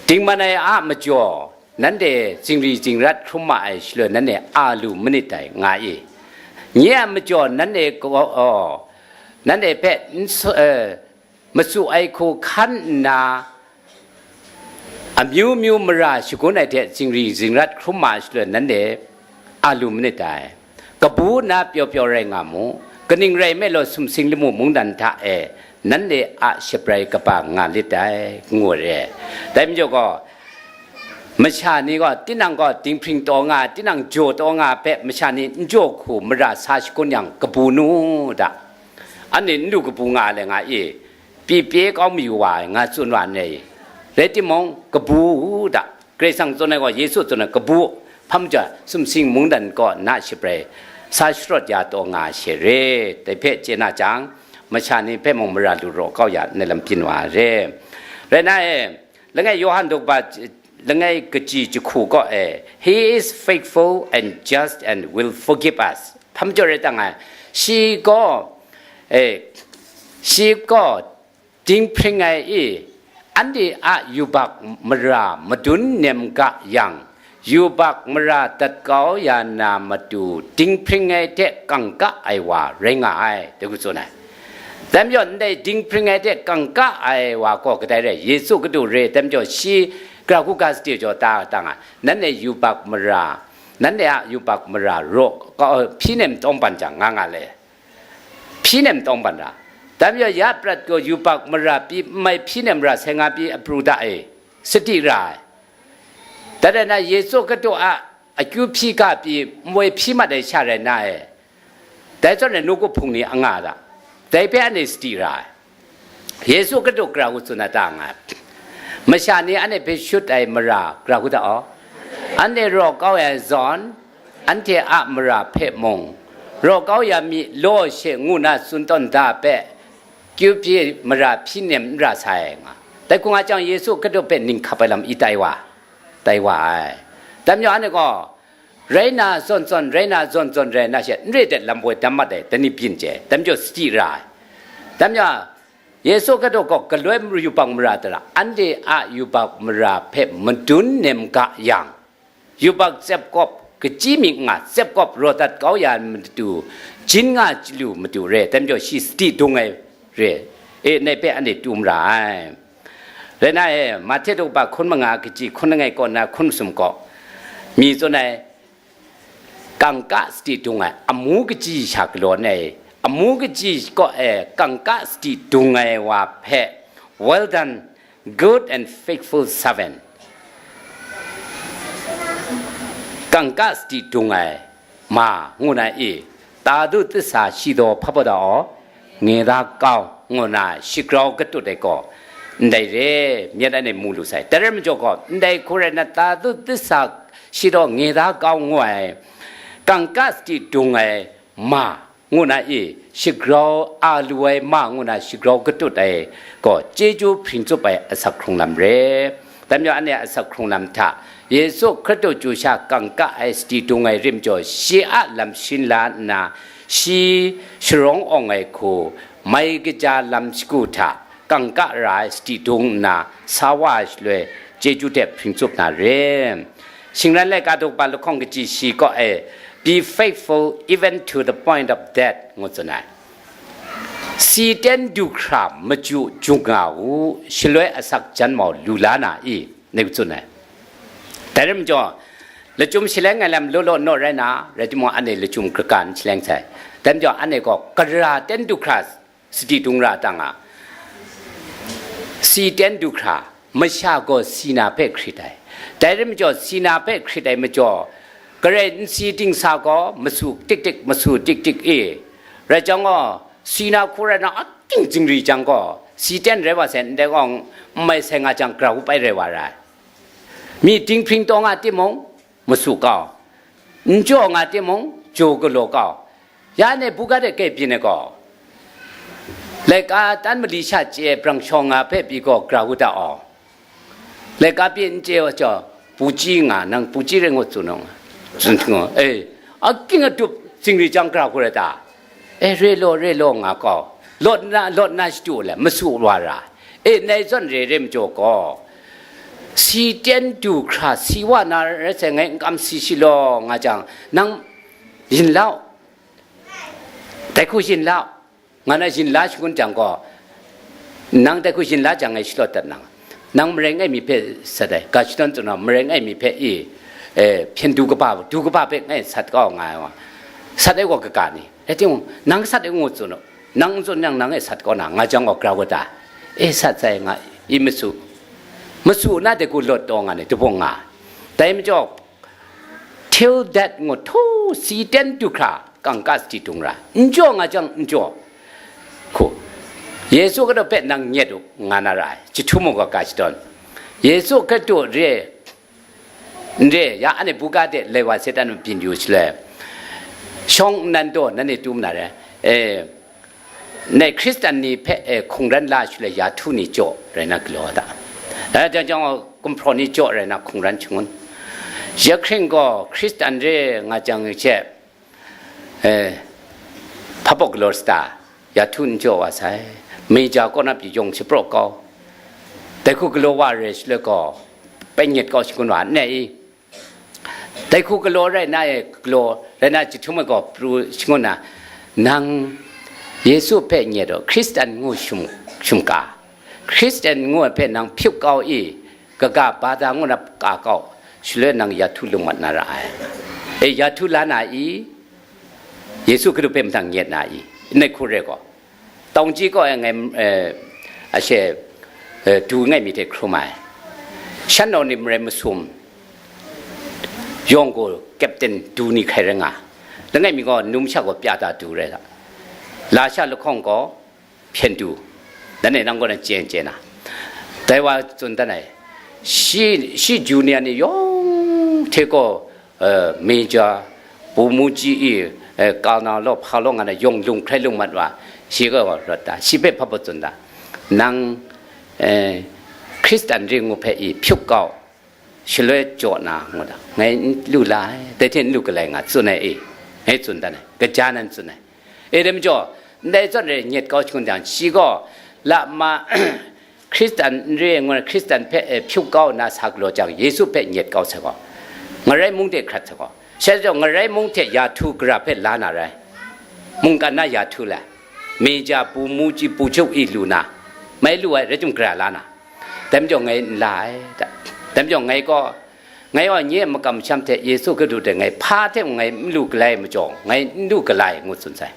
Dingman ai a majaw, nanhte zingri zingrat hkrum ma ai shaloi, nanhte a lu manit dai, nga i. Nye a majaw, nanhte gaw, nanhte hpe n s- eh, matsu ai hku hkan nna, amyu myu mara shagun ai hte zingri zingrat hkrum ma ai shaloi, nanhte a lu manit dai. Kabu nna pyaw pyaw rai nga mu, kaning rai nme law, sumsing lamu mungdan hta e nanhte a shabrai kaba nga lit dai, ngu ai re. Dai majaw gaw, masha ni gaw, tinang gaw dinghpring taw nga, tinang jaw taw nga hpe masha ni n jaw hku mara sa shagun yang, kabu nu da. Anhte n lu kabu nga ai le, nga i, pyi pye kau mayu wa ai, nga tsun wa ndai. Rai timung, kabu u da. Karai Kasang tsun ai gaw, Yesu tsun ai, kabu, hpa majaw, sumsing mungdan kaw na shabrai sa sharawt ya taw nga she re, dai hpe chye na jang, masha ni hpe mung mara lu raw kau ya, nai lam byin wa re. Rai na e, langai Yawhan daw kaba, langai kaji jahku kaw e, "He is faithful and just and will forgive us." Hpa majaw rai tang ai, shi gaw, eh, shi gaw dinghpring ai i, anhte a yubak mara madun nem ga yang, yubak mara dat kau ya na matu dinghpring ai hte kangka ai wa rai nga ai, dai hku tsun ai. Dai majaw, ndai dinghpring ai hte kangka ai wa gaw kadai rai? Yesu Kadu re. Dai majaw, shi gara hku ga sade jaw ta, ta nga, nanhte yubak mara, nanhte a yubak mara raw kau, hpyi nem tawng ban jang nga nga le. Hpyi nem tawng ban ra. Dai majaw, ya prat gaw yubak mara pyi, n mai hpyi nem ra sai nga pyi apru da e, sadi ra ai. Dai rai na, Yesu Kadu a akyu hpyi ga pyi, npoi hpyi mat ai sha rai na e, dai zawn rai, nawku hpung ni a nga da, dai hpe anhte sadi ra ai. Yesu Kadu gara hku tsun na ta nga ai? Masha ni anhte hpe shut ai mara gara hku da aw? Anhte raw kau ai zawn, anhte a mara hpe mung, raw kau ya mi law she ngu na tsun tawn da hpe, kyu hpyi mara hpyi nem n ra sai nga. Dai hku nga jang, Yesu Kadu hpe ning hkap ai lam i tai wa? Tai wa ai. Dai majaw, anhte gaw, rai na zawn zawn, rai na zawn zawn rai na she, n re dat lam boi dam mat ai, dai ni byin chye, dai majaw sadi ra ai. Dai majaw, Yesu Kadu gaw galoi yubak mara tara, anhte a yubak mara hpe madun nem ga yang, yubak tsep kawp, kachyi mi nga tsep kawp raw dat kau ya matu, jin nga chyalu matu re, dai majaw shi sadi dung ai re, e, nai hpe anhte tu mara ai. Rai na e, Mahte daw kaba hkun manga kaji hkun langai kaw na hkun masum kaw, mi tsun ai, kangka sadi dung ai, amu kaji sha galaw ai, amu kaji kaw e kangka sadi dung ai wa hpe, "Well done, good and faithful servant," kangka sadi dung ai ma, ngu na i, tadu tisa shi daw hpa baw da aw, nge da kau, ngu na shagrau katut ai gaw, ndai re, myit anhte mu lu sai. Dai rai majaw gaw, ndai hku rai na, tadu tisa shi daw nge da kau ngu ai, kangka sadi dung ai ma, ngu na i, shagrau a lu ai ma, ngu na shagrau katut ai gaw, chyeju hpring tsup ai asak hkrung lam re. Dai majaw, anhte a asak hkrung lam hta, Yesu Hkristu chyu sha kangka ai sadi dung ai rim majaw, shi a lam shin la nna, shi sharawng awng ai hku, mai kaja lam shagu hta kangka ra ai sadi dung nna, sa wa ai shaloi, chyeju hte hpring tsup na re. Shingran laika daw kaba lahkawng kaji shi kaw e, "Be faithful even to the point of death," ngu tsun ai. Si ten du hkra machyu jung nga u, shaloi asak jan mau lu la na i, ngu tsun ai. Dai rai majaw, lachyum shaleng ai lam law law naw rai na, rai timung, anhte lachyum kaga n shaleng sai. Dai majaw, anhte gaw gara ten du hkra sadi dung ra ta nga. Si ten du hkra, masha gaw si na hpe hkrit ai. Dai rai majaw, si na hpe hkrit ai majaw, garai nsi dingsa gaw masu tik tik, masu tik tik i. Rai jang gaw, si na hku rai na, ating zingri jang gaw, si ten rai wa sai, ndai gaw n mai sai nga jang, gara hku pai rai wa ra ai. Mi dinghpring taw nga timung, masu kau, n jaw nga timung, jaw galaw kau. Ya ne buga de kai byin ai gaw, laika tan mali sha chye ai brang shawng nga hpe pyi gaw, gara hku da aw. Laika pyi n chye wa jaw, puji nga, nang puji rai ngut tsun ngu, tsun ngu, e, aking adup zingri jang gara hku rai ta? E, re law, re law nga kau. Lawt na, lawt na shadu le, masu wa ra. E, nai zawn re re majaw gaw, si ten du hkra, si wa na rai sai, ngai n kam si shi law, nga jang, nang yin lau, dai hku yin lau, nga na yin la shangun jang gaw, nang dai hku yin la jang ngai shalawt dat nang, nang marai ngai mi hpe sat ai, ga shadawn tsun na, marai ngai mi hpe i, e, hpyen du kaba, du kaba hpe ngai sat kau nga ai wa, sat ai gaw kaga ni, rai timung, nang sat ai ngu tsun u, nang tsun yang nang e sat kau na, nga jang gaw grau kata, e, sat sai nga, i masu, masu na dai hku lawt taw nga ni, dabung nga, dai majaw, till death ngu htu si ten du hkra, kangka sadi dung ra, n jaw nga jang n jaw, hku, Yesu Hkristu hpe nang nyet u, nga na ra ai, jahtum u ga ga shadawn, Yesu Hkristu re, n re, ya anhte buga de lai wa Satan byin yu shaloi, shawng nnan daw nanhte tu ma na re, e, nai Hkristan ni hpe, e, hkungran la shaloi ya htu ni jaw rai na galaw da. E, jang jang gaw, gumhpraw ni jaw rai na hkungran shangun. Ya hkring gaw Hkristan re nga jang she, e, hpa baw galaw sata, ya htu n jaw wa sai, meja kaw na pyi yawng shapraw kau, dai hku galaw wa re shaloi gaw, pai nyet kau shangun wa n e i, dai hku galaw rai na e, galaw rai na jahtum e gaw pru shangun na, nang Yesu hpe nyet u, Hkristan ngu shum, shum ka, Hkristan ngu ai hpe nang hpyup kau i, kaga bada ngu na ka kau, shaloi nang ya htu lung mat na ra ai. E, ya htu la na i, Yesu Hkristu hpe mahtang nyet na i, nai hku re gaw, tawng ji kaw e ngai, e, ashe, e, du ngai mi hte hkrum ai, shan nau ni marai masum, yawng gaw captain du ni hkai rai nga, langai mi gaw numsha gaw pya ta du rai la, lasha lahkawng gaw hpyen du, dan e nang gaw na chyen chyen na, dai wa tsun dan ai, shi, shi junior ni yawng hte gaw, e, meja, bu mu ji i, e, kau na law, hpa law nga na yawng lung hkrai lung mat wa, shi gaw rawt da, shi hpe hpa baw tsun da, nang, e, Hkristan re ngu hpe i hpyup kau, shaloi jaw na ngu da, ngai n lu la ai, dai hte n lu galai nga tsun ai e, ngai tsun dan ai, kaja nan tsun ai. E, dai majaw, ndai zawn re nyet kau shangun jang, shi gaw, la ma, Hkristan n re ai ngu na, Hkristan hpe, e, hpyup kau nna sa galaw jang, Yesu hpe nyet kau sai gaw, ngarai mung de hkrat sai gaw, sha jaw ngarai mung hte ya htu gara hpe la na rai, mungkan na ya htu lai, meja, bu mu ji, bu chuk i lu na, mai lu ai, rai chyum gara la na, dai majaw ngai n la ai, dai majaw ngai gaw, ngai gaw nye a makam masham hte Yesu Hkristu hte ngai hpa hte mung ngai n lu galai majaw, ngai n lu galai, ngu tsun sai.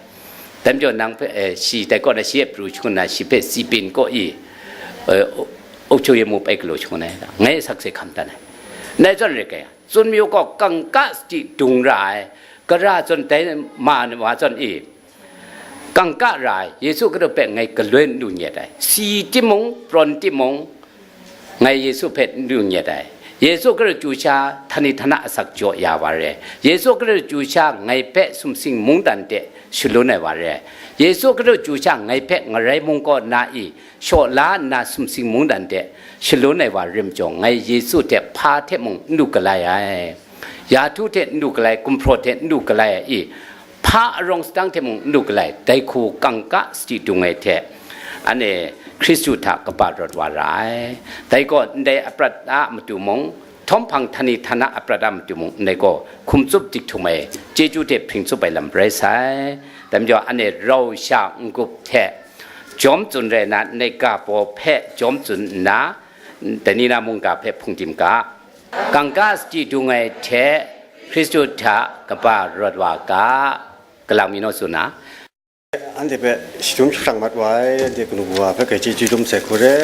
Dai majaw nang hpe, e, shi dai kaw na shi e pru shangun na, shi hpe si byin kaw i, e, aukchyu ye mu pai galaw shangun ai, ngai asak se hkam dan ai. Nai zawn re ai, tsun mayu gaw, kangka sadi dung ra ai, gara zawn dai ma wa zawn i, kangka ra ai, Yesu Hkristu hpe ngai galoi n lu nyet ai, si timung, prawn timung, ngai Yesu hpe n lu nyet ai. Yesu Hkristu chyu sha, htani htana asak jaw ya wa re. Yesu Hkristu chyu sha, ngai hpe sumsing mungdan de shalun ai wa re. Yesu Hkristu chyu sha, ngai hpe ngarai mung kaw na i shaw la nna sumsing mungdan de shalun ai wa rim majaw, ngai Yesu hte hpa hte mung n lu galai ai. Ya htu hte n lu galai, gumhpraw hte n lu galai ai i, hpa arawng sadang hte mung n lu galai, dai hku kangka sadi dung ai hte, anhte Hkristu hta kaba rawt wa ra ai. Dai gaw ndai aprat a matu mung, htawm hpang htani htana aprat a matu mung, ndai gaw hkum tsup dik htum ai, chyeju hte hpring tsup ai lam rai sai. Dai majaw, anhte rau sha n-gup hte jawm tsun rai nna, ndai ga baw hpe jawm tsun nna, dai ni na mungga hpe hpungdim ga, kangka sadi dung ai hte Hkristu hta kaba rawt wa ga, kalang mi naw tsun na, anhte hpe shadum jahprang mat wa ai, anhte kanu kawa hpe grai chyeju dum sai hku re.